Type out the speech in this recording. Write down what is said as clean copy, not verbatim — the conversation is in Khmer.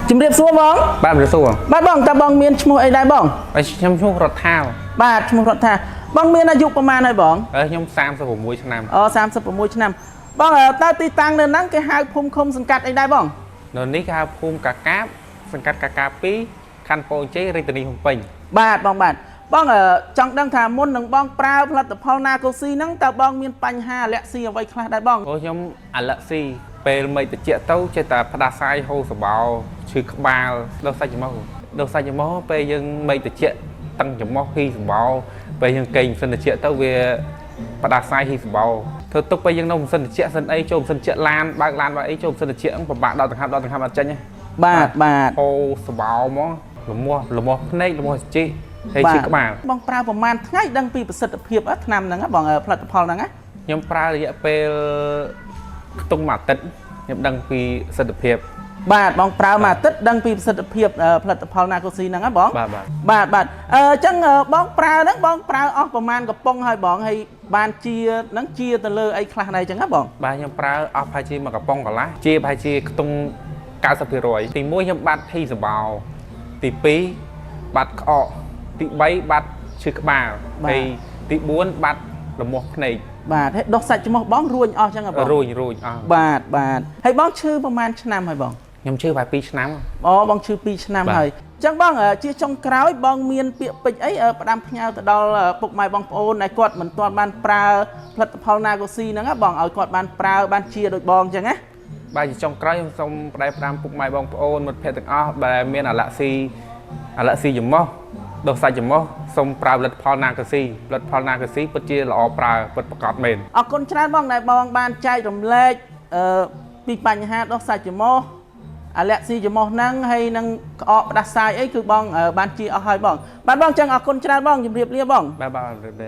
ជំរាបសួរបង បាទជំរាបសួរ បាទបងតើបងមានឈ្មោះអីដែរបង បាទខ្ញុំឈ្មោះរដ្ឋា បាទឈ្មោះរដ្ឋាបងមានអាយុប្រហែលហើយបង ហើយខ្ញុំ36ឆ្នាំ អូ36ឆ្នាំបងតើទីតាំងនៅហ្នឹងគេហៅភូមិឃុំសង្កាត់អីដែរបង នៅនេះគេហៅភូមិកាកាបសង្កាត់កាកាប2ខណ្ឌពោធិ៍ជ័យរាជធានីភ្នំពេញ បាទបងបាទបងចង់ដឹងថាមុននឹងបងប្រើផលិតផលណាកូស៊ីហ្នឹងតើបងមានបញ្ហាអាឡែស៊ីអ្វីខ្លះដែរបង អូខ្ញុំអាឡែស៊ីពេលមិនតិចទៅចេះតែផ្ដាសាយហូរសបោឈឺក្បាលដោះសាច់ច្រមុះដោះសាច់ច្រមុះពេលយើងមិនតិចតឹងច្រមុះហ៊ីសបោពេលយើងកេងម៉ាស៊ីនតិចទៅវាផ្ដាសាយហ៊ីសបោធ្វើទុកពេលយើងនៅម៉ាស៊ីនតិចសិនអីចូលម៉ាស៊ីនតិចឡានបើកឡានបើកអីចូលម៉ាស៊ីនតិចហ្នឹងពិបាកដល់ដង្ហើមដល់ដង្ហើមអត់ចេញទេ បាទបាទ ហូរសបោហ្មងលមាស់លមាស់ភ្នែកលមាស់ជីកហើយឈឺក្បាល បងប្រើប្រហែលថ្ងៃដឹងពីប្រសិទ្ធភាពថ្នាំហ្នឹងបងផលិតផលហ្នឹងណា ខ្ញុំប្រើរយៈពេលខ្ទង់មួយអាទិត្យខ្ញុំដឹងពីប្រសិទ្ធភាព បាទបងប្រើមួយអាទិត្យដឹងពីប្រសិទ្ធភាពផលិតផលណាកូស៊ីហ្នឹងណាបង បាទបាទ បាទបាទអញ្ចឹងបងប្រើហ្នឹងបងប្រើអស់ប្រហែលកំប៉ុងហើយបងហើយបានជាហ្នឹងជាទៅលើអីខ្លះដែរអញ្ចឹងណាបង បាទខ្ញុំប្រើអស់ប្រហែលជាមួយកំប៉ុងកន្លះជាប្រហែលជាខ្ទង់90%ទី1ខ្ញុំបាត់ធីសបោទី2បាត់ក្អកទី3បាត់ឈឺក្បាលហើយទី4បាត់លមាស់ភ្នែក បាទហើយដោះសាច់ច្រមុះបងរួញអស់អញ្ចឹងហ៎បង រួញរួញអស់ បាទបាទហើយបងឈឺប្រហែលឆ្នាំហើយបង ខ្ញុំឈឺប្រហែល2ឆ្នាំ អូបងឈឺ2ឆ្នាំ បាទ ហើយអញ្ចឹងបងជាចុងក្រោយបងមានពាក្យពេចន៍អីផ្ដាំផ្ញើទៅដល់ពុកម៉ែបងប្អូនដែលគាត់មិនទាន់បានប្រើផលិតផលណាកូស៊ីហ្នឹងណាបងឲ្យគាត់បានប្រើបានជាដូចបងអញ្ចឹងណា បាទជាចុងក្រោយខ្ញុំសូមផ្ដែផ្ដាំពុកម៉ែបងប្អូនមិត្តភ័ក្តិទាំងអស់ដែលមានអាឡែស៊ីអាឡែស៊ីច្រមុះដុសសាច់ច្រមុះសូមប្រើផលិតផលណាកាស៊ីផលិតផលណាកាស៊ីពិតជាល្អប្រើពិតប្រាកដមែន អរគុណច្រើនបងដែលបងបានចែករំលែកអឺពីបញ្ហាដោះសាច់ច្រមុះអាឡែស៊ីច្រមុះហ្នឹងហើយនឹងក្អកផ្ដាសាយអីគឺបងបានជាអស់ហើយបងបាទបងអញ្ចឹងអរគុណច្រើនបងជម្រាបលាបង បាទបាទជម្រាបលា